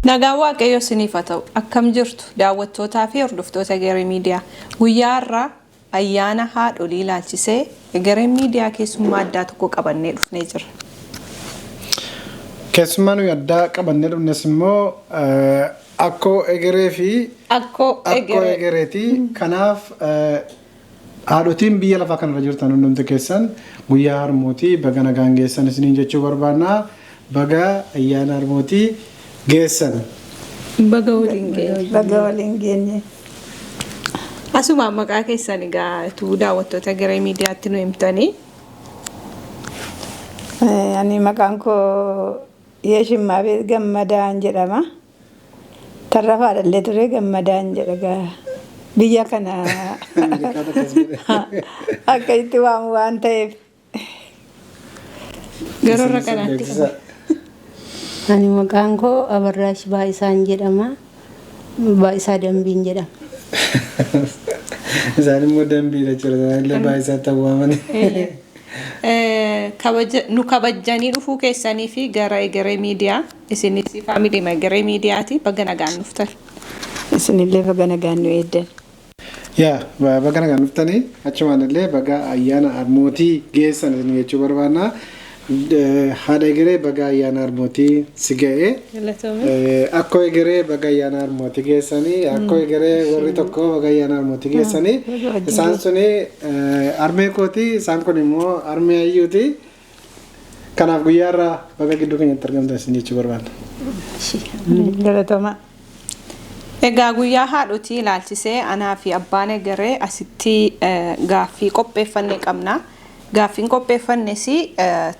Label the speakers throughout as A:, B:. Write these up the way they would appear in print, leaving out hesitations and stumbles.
A: Nagaan Waaqayyoo isiniif haa ta'u. Akkam jirtu daawwattootaa fi hordoftoota Egeree Miidiyaa. Guyyaa har'aa ayyaana haadholii ilaalchisee Egereen Miidiyaa keessummaa addaa tokko qabannee dhufnee jirra.
B: Keessummaa nuyi addaa qabannee dhufnes immoo akkoo Egeree fi
A: Akkoo
B: akkoo
A: Egeree.
B: Egereeti. Kanaaf haadhotiin biyya lafaa kanarra jirtan hundumti keessan guyyaa harmootii baga nagaan geessan isiniin jechuu barbaanna. Baga ayyaana harmootii geessan.
A: Baga waliin geenye.
C: Baga waliin geenye.
A: Asumaan maqaa keessan egaa utuu daawwattoota Egeree Miidiyaatti nu himtanii.
C: Ani maqaan koo Yeeshimmaa Gammadaan jedhama. Tarrafaadha illee ture Gammadaan jedha gaa. Biyya kana
B: Ameerikaatu akkas godhe.
C: akka itti waamu waan ta'eef.
A: Gara warra kanaatti.
B: Beeksisa.
D: Ani maqaan koo Abarraash Baay'isaan jedhama. Baay'isaa Dambiin jedhama.
B: Isaan immoo dambiidha jechuudha. Isaan illee baay'isaatti awwaamani.
A: Nu kabajjanii dhufuu keessanii fi gara Egeree Miidiyaa isinis faamilii Egeree Miidiyaati baga nagaan dhuftan.
C: Isinillee baga nagaan nu eeddan.
B: Yaa baga nagaan dhuftanii achumaan illee baga ayyaana harmootii geessan isin jechuu barbaanna. Haadha Egeree baga ayyaana harmootii si ga'ee. Akkoo Egeree baga ayyaana harmootii geessanii akkoo Egeree warri tokko baga ayyaana harmootii geessanii isaan suni harmee kooti isaan kun immoo harmee ayyuuti. Kanaaf guyyaa irraa baga gidduu keenyatti argamtan isin jechuu barbaanna.
C: Galatoomaa.
A: Egaa guyyaa haadhotii ilaalchisee anaa fi abbaan Egeree asitti gaaffii qopheeffanne qabna. Gaaffiin qopheeffannes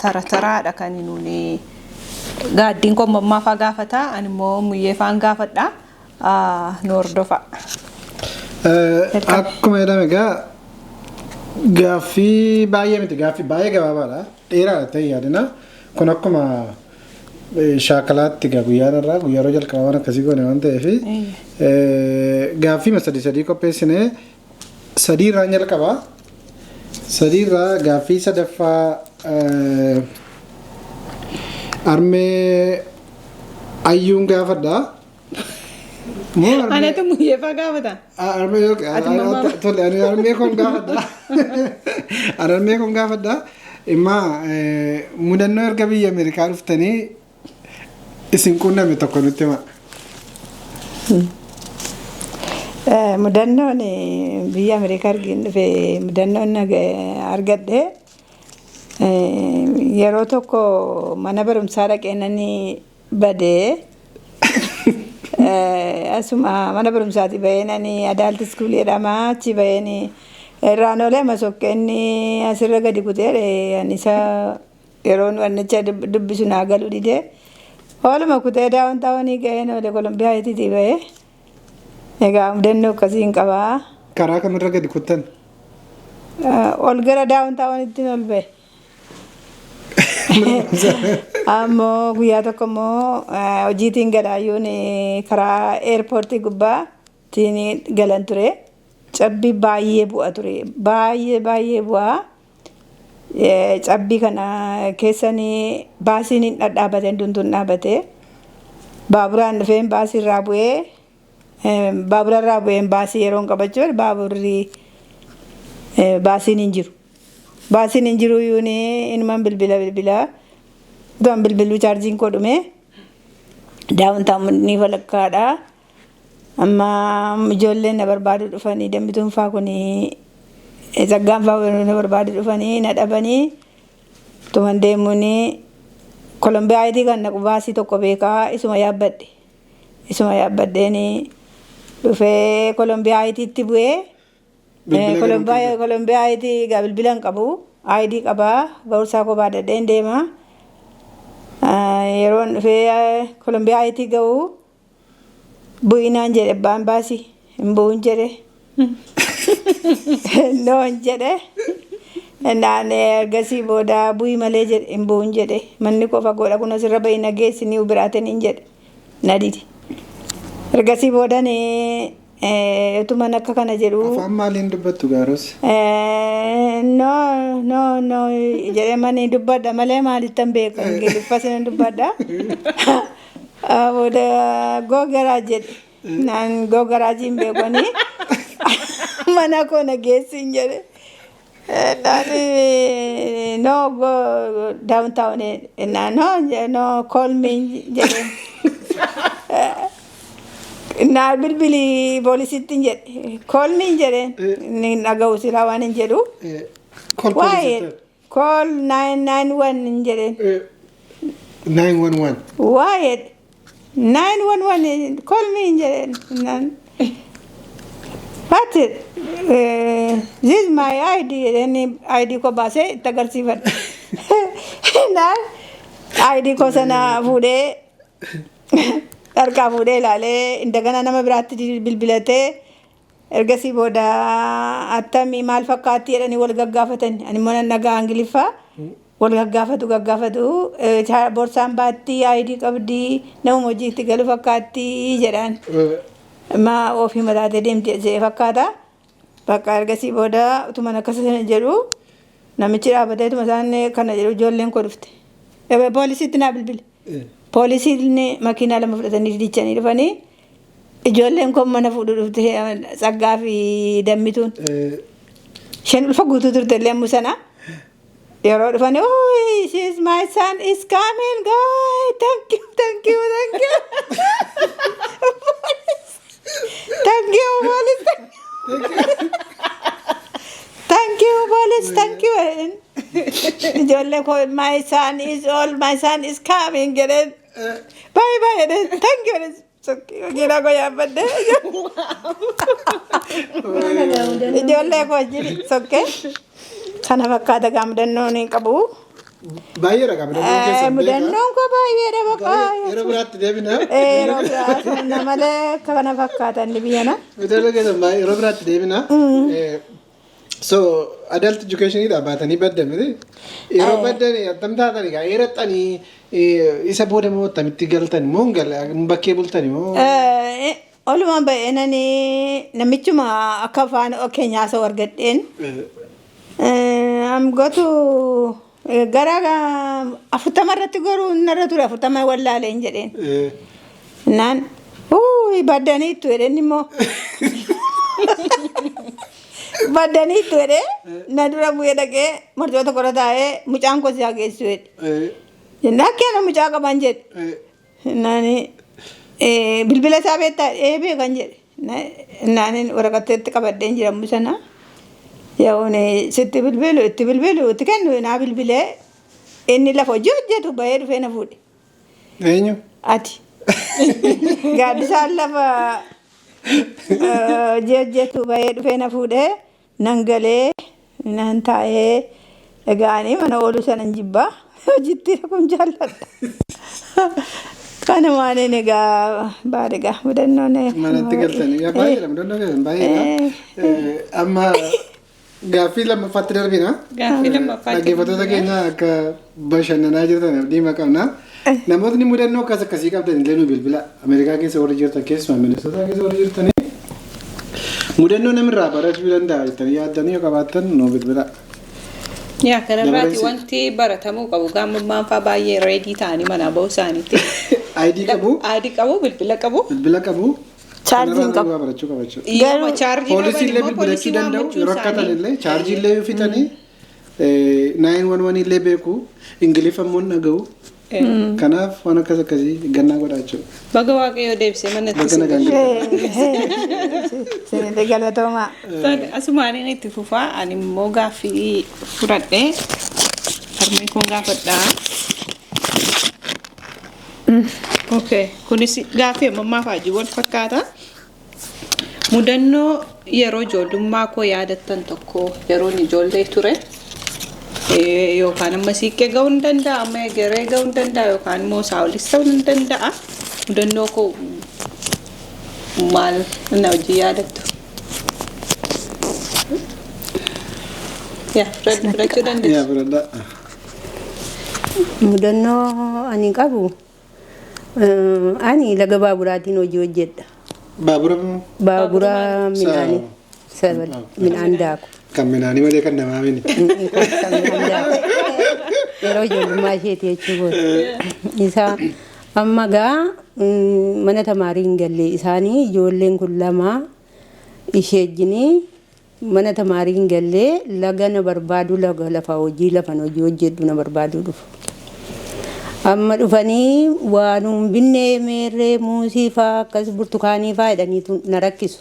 A: tara taraadha kan nuuni gaaddiin kommammaa faa gaafata ani immoo muyyee faan gaafadha. Nu hordofa.
B: Akkuma jedhame egaa gaaffii baay'ee miti gaaffii baay'ee gabaabaadha. Dheeraadha ta'e yaadina. Kun akkuma shaakalaatti egaa guyyaan irraa guyyaa yeroo jalqabaa waan akkasii goone waan ta'eef gaaffii sadii sadii qopheessinee sadii irraan jalqabaa. Sadii irraa gaaffii sadaffaa harmee ayyuun gaafadha. Moo harmee
A: Anatu muyyee faa gaafata.
B: Harmee
A: Ati mammaa-
B: tole ani harmee koon gaafadha. Ani harmee koon gaafadha. Immaa mudannoo erga biyya Ameerikaa dhuftanii isin quunname tokko nutti hima.
C: Mudannoon biyya Ameerikaa argin dhufe mudannoon argadhe yeroo tokko mana barumsaa dhaqee nani badee asuma mana barumsaati bahee nani adult school jedhama achi baheen irraan oolee masokkeenni asirra gadi kutee ani isa yeroon wannicha dubbisu naa galuu didee ooluma kutee downtownii gaheen oole Kolombiyaa itiitii bahee egaa mudannoo akkasii hin qabaa.
B: Karaa kamirra gadi kuttan?
C: Ol gara downtownitti ol bahe. Ammoo guyyaa tokko immoo hojiitiin galaayyuun karaa airportii gubbaatiin galan ture. Cabbii baay'ee bu'a ture. Baay'ee baay'ee bu'a. Cabbii kana keessanii baasiin hin dhadhaabate hundumtuu hin dhaabate. Baaburaan dhufeen baasii irraa bu'ee baabura irraa bu'een baasii yeroon qabachuu baaburri baasiin hin jiru. Baasiin hin jiru iyyuun inuman bilbila bilbila. Utuun bilbiluu chaarjiin koo dhume downtownii walakkaadha. Amma ijoolleen na barbaadu dhufanii dambituun faa kun saggaan faa na barbaadu dhufanii na dhabanii utuman deemuun Kolombiyaa ayitii kan naqu baasii tokko beekaa isuma yaabbadhe. Isuma yaabbadheen dhufee Kolombiyaa ayitiitti bu'ee Kolombiyaa ayitii egaa bilbila hin qabu ID qabaa boorsaa koo baadhadheen deema. Yeroon dhufee Kolombiyaa ayitii ga'u bu'inaan jedhe abbaan baasii hin bu'uun jedhe. Noon jedhe. Naan ergasii booda bu'ii malee jedhe hin bu'uun jedhe manni koo fagoodha kun asirra bahi na geessi ni biraateen hin jedhe na dide. Ergasii boodan utuman akka kana jedhu.
B: Afaan maaliin dubbattu gaaros?
C: No, no, no jedhee mani dubbadha malee maalittan beeka ingiliffas nan dubbadha. Booda go garage jedhe. Naan go garage hin beekanii mana koo na geessin jedhe. Naan no, go downtown. Naan no, no, call me jedhe. Naan bilbili poolisitti hin jedhe. Call me jedhe. Inni dhaga'u silaa waan hin jedhu.
B: Call
C: Waa'ee
B: police.
C: call 991 hin jedheen.
B: 911.
C: Waa'ee 911, call me hin jedheen. Naan what, this is my ID jedheen. ID koo baasee itti agarsiifadhe. Naan ID koo sana fuudhee, harkaa fuudhee ilaalee, indagana nama biraatti bilbilatee, ergasii booda attamii maal fakkaatti jedhanii wal gaggaafatan. Ani immoo nan dhagaa Ingiliffaa. Wal gaggaafatu, borsaan baatti, ID qabdii, nama hojiitti galu fakkaatti jedhaan. Ma ofii mataatee deemti jedhee fakkaata. Bakka ergasii booda utuma akkas jedhu, namichi dhaabbatee utuma isaan kana jedhu, ijoolleen koo dhufte. Poolisiitti naa bilbile. Poolisiin makiinaa lama fudhatanii dichanii dhufanii, ijoolleen koo mana fuudhuu dhufte, Tsaggaa fi Dammituun. Isheen ulfa guutuu turte illee ammu sana. Yeroo dhufanii, "Oh, she is my son is coming, go, thank you, thank you, thank you. Thank you, police. Thank you, police, thank you." Ijoollee koo, "My son is all, my son is coming," jedheen. "Bye bye," jedheen. "Thank you." Makiinaa koo yaabbadde. Ijoollee koo wajjin sokkee. Kana fakkaata gaa mudannoon hin qabu.
B: Baay'eedha gaa mudannoon keessan beekaa.
C: Mudannoon koo baay'eedha bakka.
B: Yeroo biraatti deebina.
C: Yeroo biraa malee kana fakkaatan biyyana.
B: Mudannoo keessan baay'ee yeroo biraatti deebina. So adult educationidha baatanii baddan miti. Yeroo baddan attam taatanii gaa heeraxxanii, isa booda moo attamitti galtan moo hin galle, bakkee bultani moo?
C: Olumaan ba'ee nani namichuma akka afaan keenyaa haasa'u argadheen. Am gotu gara 40 irratti goruu narra ture, 40 wallaaleen jedheen. Naan baddaniittu jedheen immoo. Baddaniittu jedhee na dura bu'ee dhaqee marcoo tokko irra taa'ee, mucaan koo si haa geessu jedhe. Jennaan keena mucaa qaban jedhe. Naani bilbila isaa beektaa? Ee, beekan jedhe. Naani waraqatteetti qabadheen jira sana. Yoon sitti bilbilu itti bilbilu itti kennu naa bilbilee, inni lafa hojii hojjetu bahee dhufee na fuudhe.
B: Eenyu?
C: Ati. Gaaddisaan lafa hojii hojjetu bahee dhufee na fuudhee, nan galee, nan taa'ee. Egaanii mana ooluu sana hin jibbaa, hojiitti kun jaalladha. Kanumaaniin egaa baadhi egaa mudannoon.
B: Manatti galtanii gaa baay'eedha mudannoo keessan baay'eedha. Amma gaaffii lammaffaatti darbina.
A: Gaaffii lammaffaatti.
B: Dhaggeeffattoota keenya akka bashannanaa jirtan abdii qabna. Namootni mudannoo akkas akkasii qabdan illee nu bilbila. Ameerikaa keessa warri jirtan, keessumaa Minnesota keessa warri jirtanii, mudannoo namirraa barachuu danda'a jettanii yaaddanii yoo qabaattan nu bilbila.
A: Yaa, kanarraati
B: Dabareessi.
A: wanti baratamuu qabu gaamummaan fa'aa baay'ee ready ta'anii manaa bahuu isaaniitti.
B: ID qabu,
A: ID qabu, bilbila qabu.
B: Bilbila qabu.
C: Chaarjii hin qabu.
B: Kanarraa barachuu qaba jechuudha.
A: Yeroo chaarjii
B: Poolisii illee
A: qaban immoo
B: bilbilachuu
A: poolisii
B: danda'u.
A: waammachuu
B: Yeroo rakkatan
A: isaanii.
B: illee chaarjii illee yoo fixanii 911 illee beeku. Ingiliffa immoo hin dhaga'u. Kanaaf waan akkas akkasii gannaa godhaa jechuudha.
A: Baga Waaqayyoo deebisee manatti
B: Baga
A: si
B: nagaan
C: Sinillee galatoomaa.
A: Asumaaniin itti fufaa, ani immoo gaaffii fudhadhee harmee kun gaafadhaa. Okay, kunis gaaffii ammammaa faajii wal fakkaata. Mudannoo yeroo ijoollummaa koo yaadattan tokko, yeroon ijoollee ture, yookaan amma siiqqee ga'uu ni danda'a, amma egeree ga'uu ni danda'a, yookaan immoo isaa olis ta'uu ni danda'a. Mudannoo koo maal na hojii yaadattu? Yaa, fudhachuu
B: Yaa,
A: dandeessu.
B: fudhadhaa.
D: Mudannoo ani qabu, ani laga baaburaatiin hojii hojjedha.
B: Baabura moo?
D: Baabura midhaanii midhaan daaku.
B: Kan midhaanii malee kan namaa mini.
D: Kan midhaan daaku. Yeroo ijoollummaa isheeti jechuu. Isa Amma gaa mana tamaarii hin galle isaanii ijoolleen kun lama ishee wajjinii mana tamaarii hin galle laga na barbaadu laga lafa hojii lafan hojii hojjedhu na barbaadu dhufu. Amma dhufanii waanum binnee meerree muuzii faa akkas burtukaanii faa jedhaniitu na rakkisu.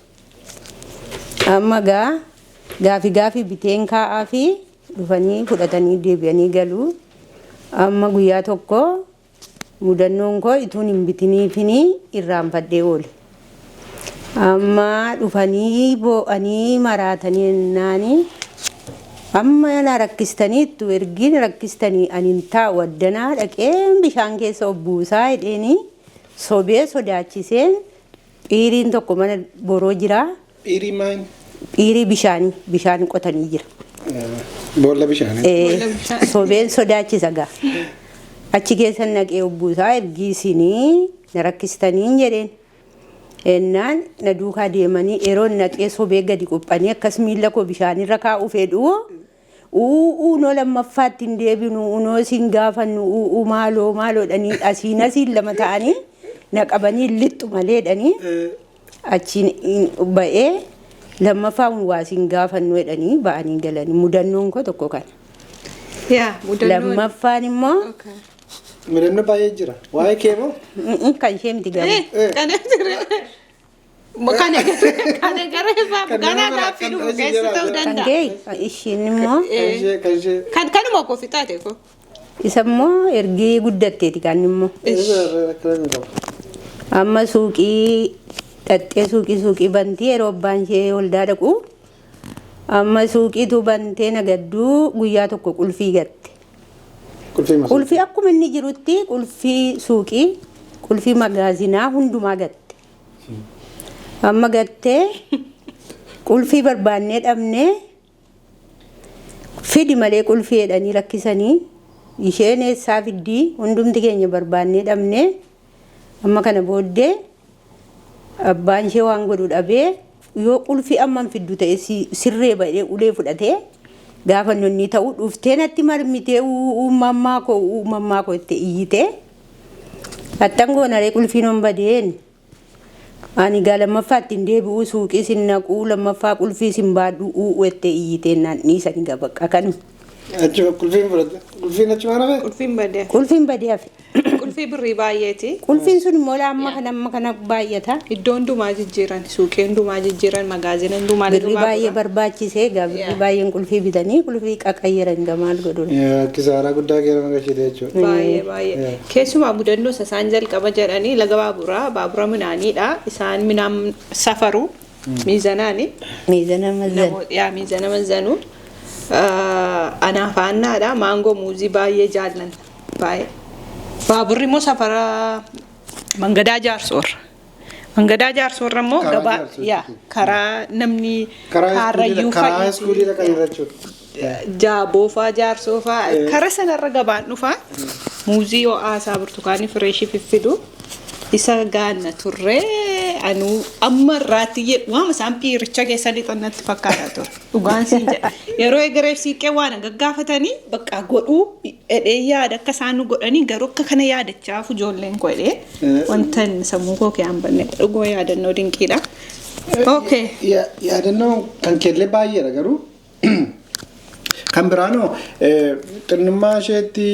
D: Amma gaa gaafi gaafi biteen kaa'aa fi dhufanii fudhatanii deebi'anii galu. Amma guyyaa tokko mudannoon koo ituun hin bitiniifinii irraanfadhee oole. Amma dhufanii boo'anii maraatanii ennaanii amma na rakkistaniittu ergi na rakkistanii ani hin taa'u addanaa dhaqeen bishaan keessa of buusaa jedheenii sobee sodaachiseen dhiiriin tokko mana boroo jira.
B: Dhiirii maal?
D: Dhiirii bishaanii bishaan qotanii jira.
B: Boolla bishaanii.
D: Sobeen sodaachisa gaa. Achi keessa naqee of buusaa ergi isinii na rakkistaniin jedheen. Ennaan na duukaa deemanii yeroo naqee sobee gadi qophanii akkas miila koo bishaanirra kaa'uu fedhu. Uunoo lammaffaatti hin deebinu unoo siin gaafannu uuu maaloo maaloo dhanii asiin asiin lama ta'anii na qabanii lixxu malee dhanii achiin ba'ee lammaffaa waa siin gaafannu jedhanii ba'anii galanii mudannoon koo tokko kana.
A: Yaa mudannoon.
D: Lammaffaan immoo
B: Mudannoo baay'ee jira. Waa'ee kee moo?
D: Kan ishee miti galu.
A: Kana jira. Kana kana gara isaa
B: Kan
A: kana
B: nama
A: gaaffii
B: kan
A: dhufu
B: hojii
A: keessa
B: jira.
A: ta'uu
D: Kan
A: danda'a.
D: kee ishiin immoo
B: Kan ishee kan ishee.
A: Kan kanuma koo fixaate koo.
D: isa immoo ergii guddatteeti kan immoo.
B: Isa rakkoo hin qabu.
D: Amma suuqii dhaxxee suuqii suuqii bantii yeroo abbaan ishee waldaa dhaqu amma suuqiitu bantee nagadduu guyyaa tokko qulfii gatte.
B: Qulfii masu.
D: Qulfii akkuma inni jirutti qulfii suuqii qulfii magaazinaa hundumaa gatte. Amma gattee qulfii barbaannee dhabnee fidi malee qulfii jedhanii rakkisanii isheen eessaa fiddii hundumti keenya barbaannee dhabnee amma kana booddee abbaan ishee waan godhu dhabee yoo qulfii amman fiddu ta'e sirree ba'ee ulee fudhatee gaafa nonni ta'u dhuftee natti marmitee uumammaa koo uumammaa koo itti iyyitee attan goonaree qulfiin hon badeen ani gaa lammaffaatti hin deebi'uu suuqii sin naquu lammaffaa qulfii sin baadhu u'u itti iyyitee naan dhiisanii gaa bakka kanuma.
B: Achuma qulfiin fudhate. Qulfiin achumaan hafe?
A: Qulfiin badee.
D: Qulfiin badee hafe.
A: Qulfii birrii baay'eeti.
D: Qulfiin sun immoo amma kana amma kana baay'ata.
A: Iddoo hundumaa jijjiiran, suuqii hundumaa jijjiiran, magaazina hundumaa
D: Birrii baay'ee barbaachisee egaa birrii baay'een qulfii bitanii qulfii qaqayyaran gaa maal godhu.
B: Kisaaraa guddaa keera magashiite jechuudha.
A: Baay'ee baay'ee. Keessumaa mudannoo isa isaan jalqaba jedhanii laga baaburaa baabura midhaaniidha. Isaan midhaan safaru miizanaani.
D: Miizana mazan.
A: Namoota yaa miizana mazanu. Anaaf aannaadha. Maangoo muuzii baay'ee jaallanna. Baay'ee. Baaburri immoo safara mangadaa jaarsoorra. Mangadaa jaarsoorra immoo
B: Karaa
A: gabaa
B: jaarsoo
A: yaa karaa namni
B: Karaa
A: kaarrayyuu
B: karaa iskuulii dhaqan irra jechuudha.
A: Jaaboo faa jaarsoo faa karaa sanarra gabaan dhufaa muuzii ho'aasaa burtukaanii fireeshii fiffidu isa gaanna turree anuu amma irraatti waama isaan piiricha keessa lixannatti fakkaata ture dhugaan siin jedha yeroo egereef siiqqee waan gaggaafatanii bakka godhuu edhee yaada akka isaan nu godhanii garuu akka kana yaadachaaf ijoolleen koo edhee wanta inni sammuu koo kee banne dhuguma yaadannoo dinqiidha. Okay.
B: Yaadannoo kan keellee baay'eedha garuu kan biraanoo xinnummaa isheetti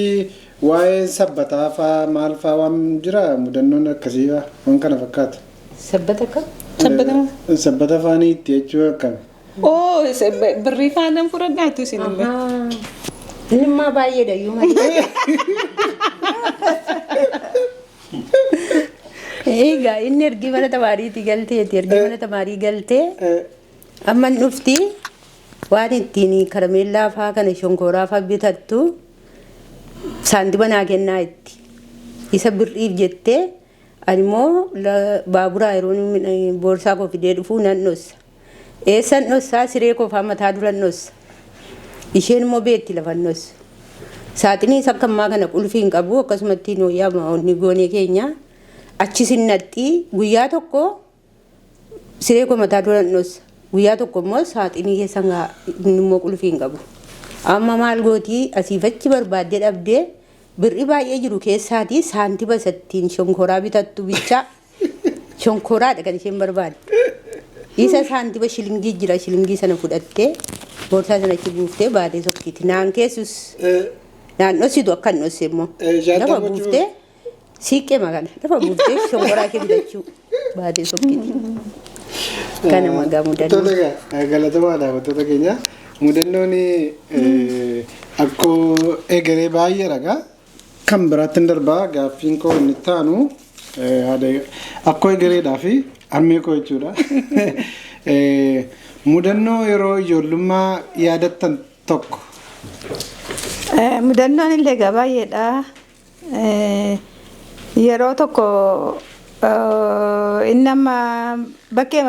B: waa'ee sabbataa faa maal faa waan jira mudannoon akkasii faa waan kana fakkaata.
D: Sabbata kam?
A: Sabbata maal?
B: Sabbata faanii itti jechuu akkami.
A: Oo birrii faanaan fudhadhaatu isin immoo.
D: Inni immoo baay'eedha iyyuu malee. Egaa inni ergi mana tamaariitii galteeti ergi mana tamaarii galtee amma inni dhufti waan ittiin karameellaa faa kana shonkoraa faa bitattu saantima naa kennaa itti. Isa birriif jettee ani immoo baaburaa yeroo inni boorsaa koo fidee dhufuu nan dhossa. Eessan dhossaa siree koo faa mataa dura dhossa. Isheen immoo beetti lafa dhossu. Saaxiniis akka ammaa kana qulfii hin qabu akkasumatti nooyyaa ni goonee keenya achi sinnaxxii guyyaa tokko siree koo mataa dura dhossa. Guyyaa tokko immoo saaxinii keessa inni immoo qulfii hin qabu. Amma maal gootii asiif achi barbaaddee dhabdee Birri baay'ee jiru keessaatii saantima isattiin shonkoraa bitattu bichaa shonkoraadha kan isheen barbaaddu. Isa saantima shilingii jira shilingii sana fudhattee boorsaa sana achi buuftee baatee sokkiti. Naan keessus naan dhossitu akka hin dhosse immoo. Lafa buuftee siiqqee makana lafa buuftee shonkoraa ishee bitachuu baatee sokkiti. Kana magaa mudannoo.
B: Tole egaa galatamaa daawwattoota keenya mudannoon akkoo egeree baay'ee ragaa kan biraatti hin darbaa gaaffiin koo inni taanu akkoo egereedhaa fi harmee koo jechuudha. Mudannoo yeroo ijoollummaa yaadattan tokko.
C: Mudannoon illee egaa baay'eedha. Yeroo tokko inni amma bakkee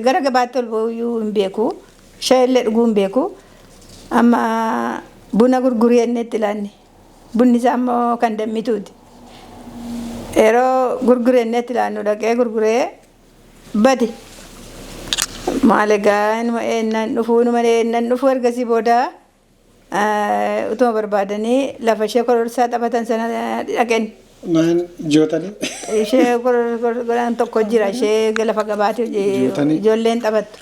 C: gara gabaatti ol ba'uu hin beeku. Shaayii illee dhuguu hin beeku. Amma buna gurgurii inni itti ilaanne. Bunni isaa immoo kan dammituuti. Yeroo gurguree inni itti ilaannu dhaqee gurguree bade. Maal egaa inuma eennan dhufuu inuma eennan dhufuu ergasii booda utuma barbaadanii lafa ishee kororsaa taphatan sana dhaqeen.
B: Maal jootanii?
C: Ishee kororaan tokko jira ishee lafa gabaati ijoolleen taphattu.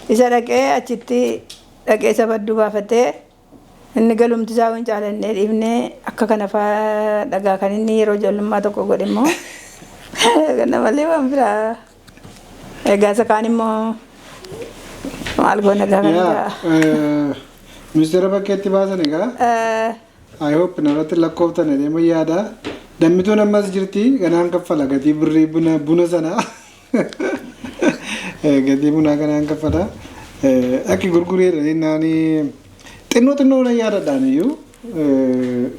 C: Isa dhaqee achitti dhaqee isa badduu baafatee inni galumti isaa waan caalannee dhiifnee akka kana faa dhagaa kan inni yeroo ijoollummaa tokko godhe immoo kana malee waan biraa. Egaa isa kaan immoo maal goona gaafa
B: Yaa ministeera bakkeetti baasan egaa. I hope narratti lakkooftan jedhee yaada. Dammituun ammas jirti ganaan kaffala gatii birrii buna sana. Gatii bunaa ganaan kaffala. Akki gurgureedha naani xinnoo xinnoo na yaadadhaan iyyuu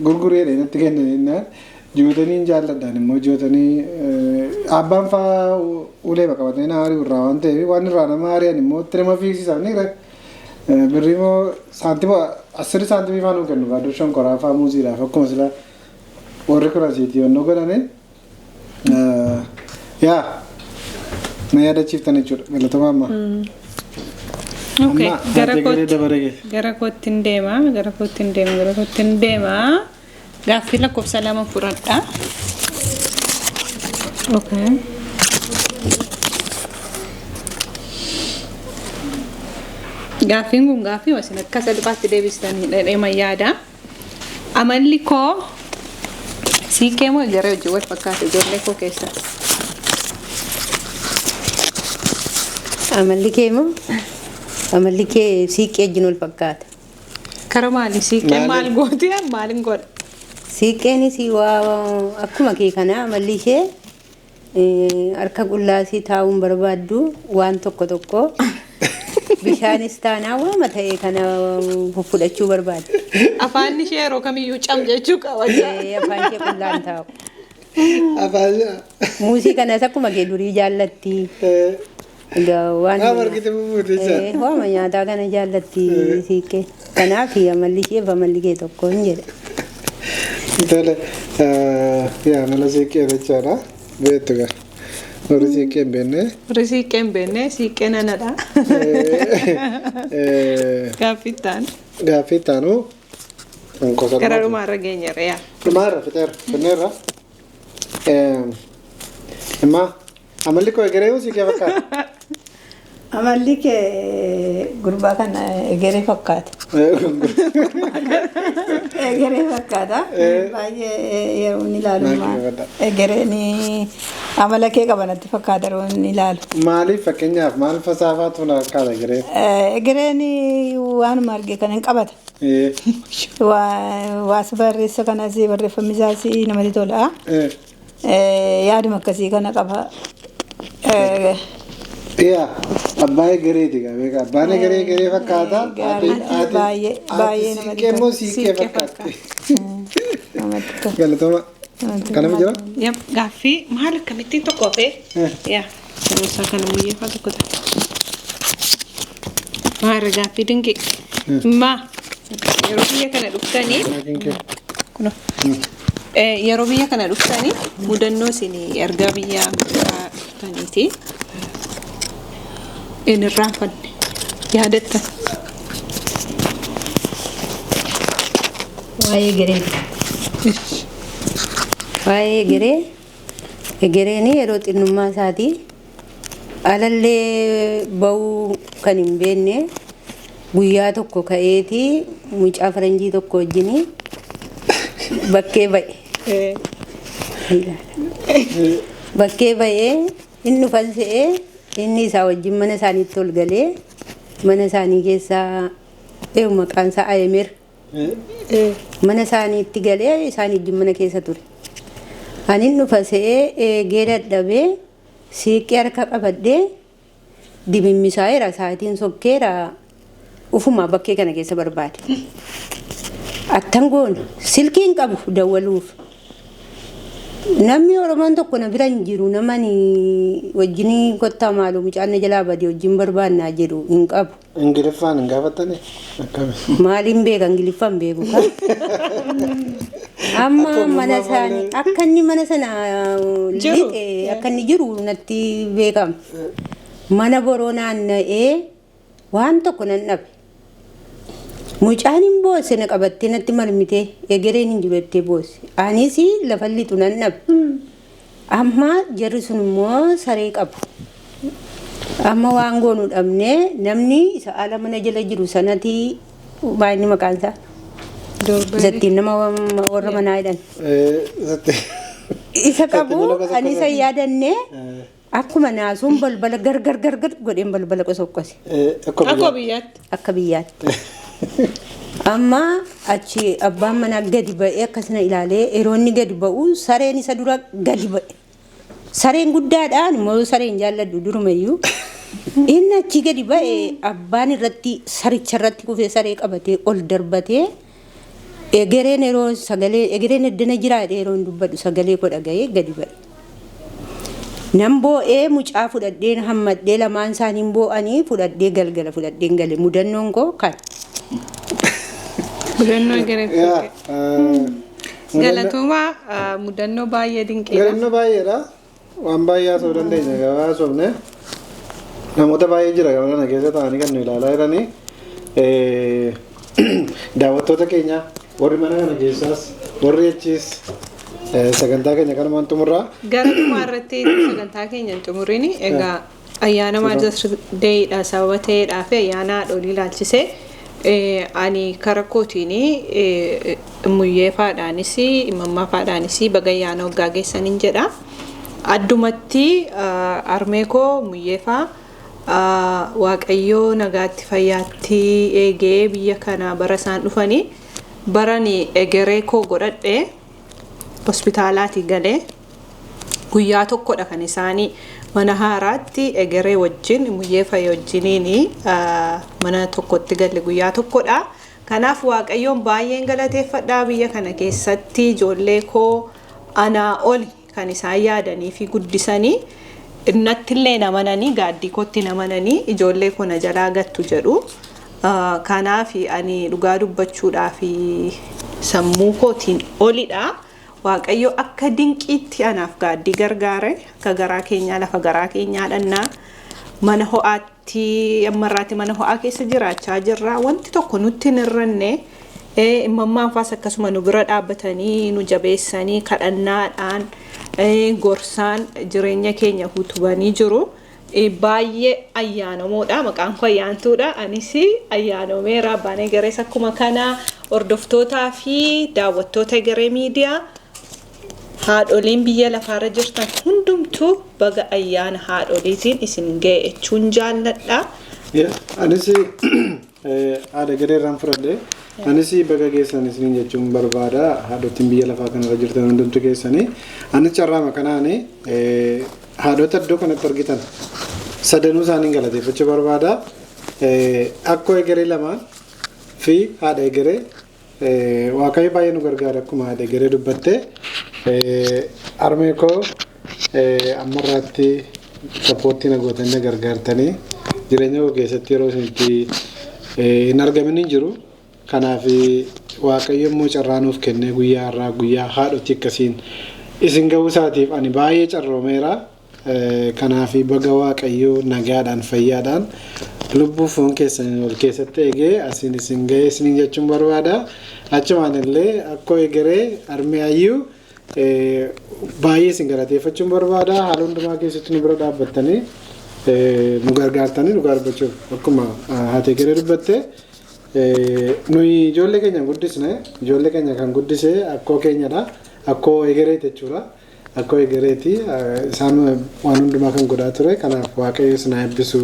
B: gurgureedha natti kennan naan jootanii jaalladhaan immoo jootanii abbaan faa ulee qabatanii na ari'u irraa waan ta'eef waan irraa nama ari'an immoo itti nama fiigsisan ni birrii immoo saantima 10 saantimii faa nuu kennu baaduu shonkoraa faa muuziidhaaf akkuma sila warri kun asiitii yonnoo godhame yaa na yaadachiiftan jechuudha galatoomaa amma.
A: Okay, gara kootti hin deema, gara kootti hin deema, gara kootti hin deema. Gaaffii lakkoofsa 2 fudhadha. Okay. Gaaffiin kun gaaffii isin akka salphaatti deebistanii dheedheema yaada. Amalli koo siiqqee moo egeree hojii wal fakkaata ijoollee koo keessa?
D: Amalli kee moo? Amalli kee siiqqee wajjin wal fakkaata.
A: Kara maali siiqqeen maal gooti maaliin godha?
D: Siiqqeenis waa akkuma kee kana amalli ishee harka qullaasii taa'uun barbaaddu waan tokko tokko bishaanis taanaa waama ta'e kana fudhachuu barbaaddi.
A: Afaan ishee yeroo kamiyyuu cam jechuu qaba.
D: Afaan ishee qullaan taa'u. Muuzii kanas akkuma kee durii jaallatti. Waan waama nyaataa kana jaallatti siiqqee. Kanaaf amalli ishee fi amalli kee tokko hin jedha.
B: Tole yaa amala siiqqee jechaadha. Beektu gaa. Warri siiqqee hin beekne.
A: Warri siiqqee hin beekne siiqqee nanadha. Gaaffii itti
B: Gaaffii itti aanu.
A: Gara dhumaarra geenyeerra yaa.
B: Dhumaarra fixeera finneerra. Immaa amalli koo egeree moo siiqqee fakkaata?
C: Amalli kee gurbaa kana egeree fakkaata. Egeree fakkaata. Baay'ee yeroo inni ilaalu egereen amala kee qaba natti fakkaata yeroo inni ilaalu.
B: Maaliif fakkeenyaaf maal fasaafaatu na fakkaata egereen?
C: Egereen waanuma arge kana hin qabata. Waas barreessa kanas barreeffamni isaas namatti tola. Yaaduma akkasii kana qaba.
B: Yaa abbaa egereeti beekaa abbaan egeree egeree fakkaata.
C: Baay'ee baay'ee
B: namatti tola. Siiqqee immoo siiqqee fakkaatti. Galatooma. Kanama jira?
A: Gaaffii maal akkamittiin tokko hafee? Yaa isaa kana muyyeeffaa tokko ta'a. Maarra gaaffii dinqii. Maa yeroo biyya kana dhuftanii yeroo biyya kana dhuftanii mudannoo isin erga biyya dhuftaniiti. Hin irraanfanne yaadattan.
D: Waa'ee egereeti. Waa'ee egeree egereen yeroo xinnummaa isaatii alallee ba'uu kan hin beekne guyyaa tokko ka'eetii mucaa faranjii tokko wajjin bakkee ba'e. Bakkee ba'ee inni dhufan se'ee inni isaa wajjin mana isaaniitti ol galee mana isaanii keessaa eewu maqaan isaa Ayemer mana isaaniitti galee isaan wajjin mana keessa ture. Ani dhufa se'ee eegee dadhabee siiqqee harka qabadhee dimimmisaa'eera sa'aatiin sokkeera ufumaa bakkee kana keessa barbaade. Attan goona silkii hin qabu dawwaluuf. Namni Oromoon tokko na bira hin jiru namani wajjin kottaa maaloo mucaan na jalaa badee wajjin barbaannaa jedhu hin qabu.
B: Ingiliffaan hin gaafattani? Akkami?
D: Maaliin beeka Ingiliffaan beeku kan. Amma mana isaanii akka inni mana sana
A: Jiru.
D: lixe akka inni jiru natti beekama. Mana boroo naanna'ee waan tokko nan dhabe. Mucaan hin boosse na qabattee natti marmitee egereen hin jiru jettee boosse. Anis lafa lixu nan dhabe. Amma jarri sun immoo saree qabu. Amma waan goonu dhabnee namni isa ala mana jala jiru sanatti baay'inni maqaan isaa. Isattiin nama warra manaa jedhan. Isa qabu ani isa yaadanne akkuma naasuun balbala gargar gargar godheen balbala qosoqqose
A: Akkoo biyyaatti.
D: Akka biyyaatti. Amma achi abbaan manaa gadi ba'ee akkasuma ilaalee yeroo inni gadi ba'u sareen isa dura gadi ba'e. Sareen guddaadhaan immoo sareen jaalladhu durumayyuu. Inni achi gadi ba'e abbaan irratti saricha irratti kufee saree qabatee ol darbatee egereen yeroo sagalee egereen eddana jiraadhe yeroo hin dubbadhu sagalee koo dhaga'ee gadi ba'e. Nan boo'ee mucaa fudhadheen hammadhee lamaan isaanii boo'anii fudhadhee galgala fudhadheen gale mudannoon koo kan.
A: Mudannoo egeree. Galatoomaa, mudannoo baay'ee dinqiidha.
B: Mudannoo baay'eedha. Waan baay'ee haasa'uu dandeenya gabaa haasofne. Namoota baay'ee jira gabaa kana keessa taa'anii kan nu ilaalaa jiranii. Daawwattoota keenya warri mana kana keessaas warri achiis sagantaa keenya kanumaan xumurraa.
A: Gara dhumaa irratti sagantaa keenya hin xumuriin egaa ayyaana Mother's Dayidha sababa ta'eedhaa fi ayyaana haadholii ilaalchisee ani kara kootiin muyyee faadhaanis imammaa faadhaanis baga ayyaana waggaa geessaniin jedha. Addumatti armee koo muyyee faa Waaqayyoo nagaatti fayyaatti eegee biyya kana bara isaan dhufanii barani egeree koo godhadhee hospitaalaatii galee guyyaa tokkodha kan isaanii mana haaraatti egeree wajjin muyyee fayyee wajjiniin mana tokkotti galle guyyaa tokkodha. Kanaaf Waaqayyoon baay'een galateeffadhaa biyya kana keessatti ijoollee koo anaa oli kan isaan yaadanii fi guddisanii nattillee namananii gaaddii kootti namananii ijoollee koo na jalaa gattu jedhu. Kanaaf ani dhugaa dubbachuudhaaf sammuu kootiin olidha. Waaqayyo akka dinqiitti anaaf gaaddii gargaare akka garaa keenyaa lafa garaa keenyaa dhannaa mana ho'aatti ammarraatti mana ho'aa keessa jiraachaa jirra. Wanti tokko nutti hin hir'anne imammaan faas akkasuma nu bira dhaabbatanii nu jabeessanii kadhannaadhaan gorsaan jireenya keenya utubanii jiru. Baay'ee ayyaanamoodha. Maqaan koo ayyaantuudha. Anis ayyaanomeera. Abbaan Egerees akkuma kana hordoftootaa fi daawwattoota Egeree Miidiyaa haadholiin biyya lafaarra jirtan hundumtuu baga ayyaana haadholiitiin isin ga'e jechuun jaalladha.
B: Anis haadha Egeree irraan fudhadhe. Anis baga geessan isiniin jechuun barbaada. Haadhotiin biyya lafaa kanarra jirtan hundumtu keessanii. Anis carraama kanaani haadhota iddoo kanatti argitan sadanuu isaanii galateeffachuu barbaada. Akkoo Egeree lamaan fi haadha Egeree Waaqayyo baay'ee nu gargaara akkuma haadha Egeree dubbatte. Armee koo ammarraatti sappoortii na gootanii na gargaartanii jireenya koo keessatti yeroo isinitti hin argamin hin jiru. Kanaaf Waaqayyo immoo carraa nuuf kennee guyyaa har'aa guyyaa haadhotii akkasiin isin ga'uu isaatiif ani baay'ee carroomeera. Kanaaf baga Waaqayyoo nagaadhaan fayyaadhaan lubbuu foon keessan ol keessatti eegee asiin isin ga'ee isiniin jechuun barbaada. Achumaan illee akkoo egeree harmee ayyuu baay'ee isin galateeffachuun barbaada. Haala hundumaa keessatti nu bira dhaabbattanii nu gargaartanii nu gargaaruuf akkuma haati egeree dubbatte. Nuyi ijoollee keenya guddisne, ijoollee keenya kan guddise akkoo keenyadha. Akkoo egereeti jechuudha. Akkoo egereeti isaan waan hundumaa kan godhaa ture. Kanaaf Waaqayyo isin haa eebbisu.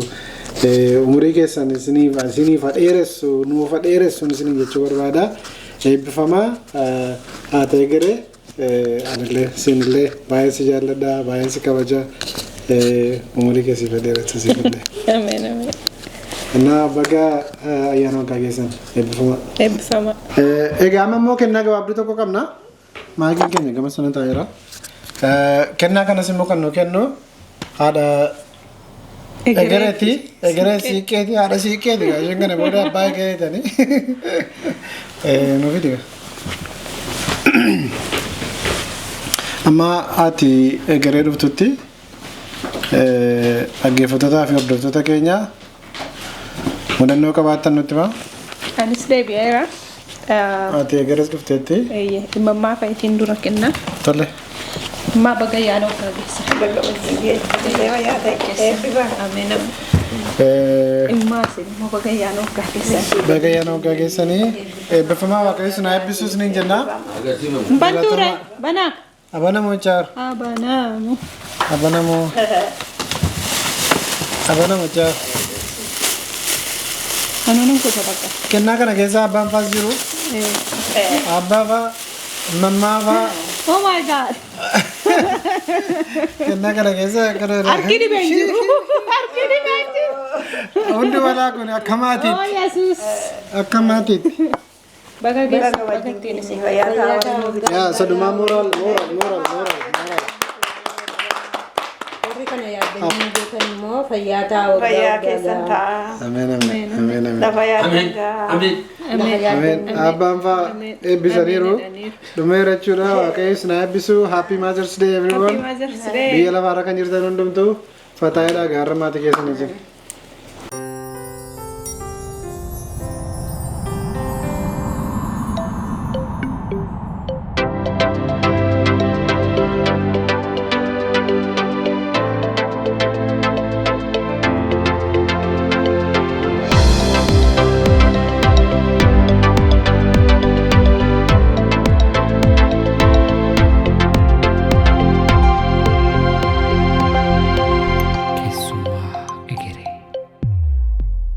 B: Umurii keessan isiniif haa dheeressu, nuuf haa dheeressu isiniin jechuu barbaada. Eebbifamaa haati egeree, anillee isinillee baay'ee si jaalladha, baay'ee si kabaja. Umurii keessi haa dheeressu isinillee.
A: Ameen ameen.
B: እና baga ayyaana waggaa geessan, eebbifamaa.
A: Eebbifama.
B: Egaa amma immoo kennaa gabaabduu tokko qabna. Maatiin keenya gama sana taa'eera. Kennaa kanas immoo kan nu kennu haadha Egereeti. Egeree siiqqeeti. Haadha siiqqeeti. Isheen kana booda abbaa egereetani. Nu fidi. Amma haati egeree dhuftutti dhaggeeffattootaa fi hordoftoota keenya mudannoo qabaattan nutti himaa.
A: Anis deebi'eera.
B: Haati egerees dhufteetti.
A: Dhimma fa'iitiin dura kenna.
B: Tole.
A: Ammaa baga ayyaana waggaa geessan.
C: Baga wajjin geesse fayyaa ta'e eebbifama.
A: Ameen ameen. Dhimmaa isin immoo baga ayyaana waggaa geessan.
B: Baga ayyaana waggaa geessanii, eebbifamaa. Waaqayyo isin haa eebbisu isiniin jenna.
A: Bantuure banaa.
B: Abanamoo chaar.
A: Abanaamu.
B: Abanamoo. Abanamoo chaar.
A: Anuun kuta bakka.
B: Kennaa kana keessa abbaan faas jiru. Abbaa faa, mammaa faa.
A: Oh my God.
B: Kennaa kana keessa kana.
A: Harki dhibeen jiru. Harki dhibeen jiru.
B: Hundi walaa kun akka
A: Oh
B: maatiitti.
A: Yesuus.
B: Akka maatiitti.
A: Baga geessan,
C: Baga
A: baga
C: wajjin
A: ittiin isin.
C: fayyaa ta'aa.
B: Yaa sadumaa moral moral moral moral moral.
D: Warri kana yaaddanii beekan immoo fayyaa ta'a waggaa
C: Fayyaa
D: waggaa
C: keessan
D: gahaa.
C: ta'a.
B: Ameen ameen ameen ameen.
C: Lafa yaaddan gahaa.
E: Ameen.
D: Lafa
B: Ameen. Abbaan faa eebbisaniiru. Dhumeera jechuudha. Waaqayyo isin haa eebbisu. Happy Mother's Day,
A: Happy
B: everyone.
A: Mother's Day.
B: Biyya lafaarra kan jirtan hundumtuu fataayidha gaarra maatii keessanii jira.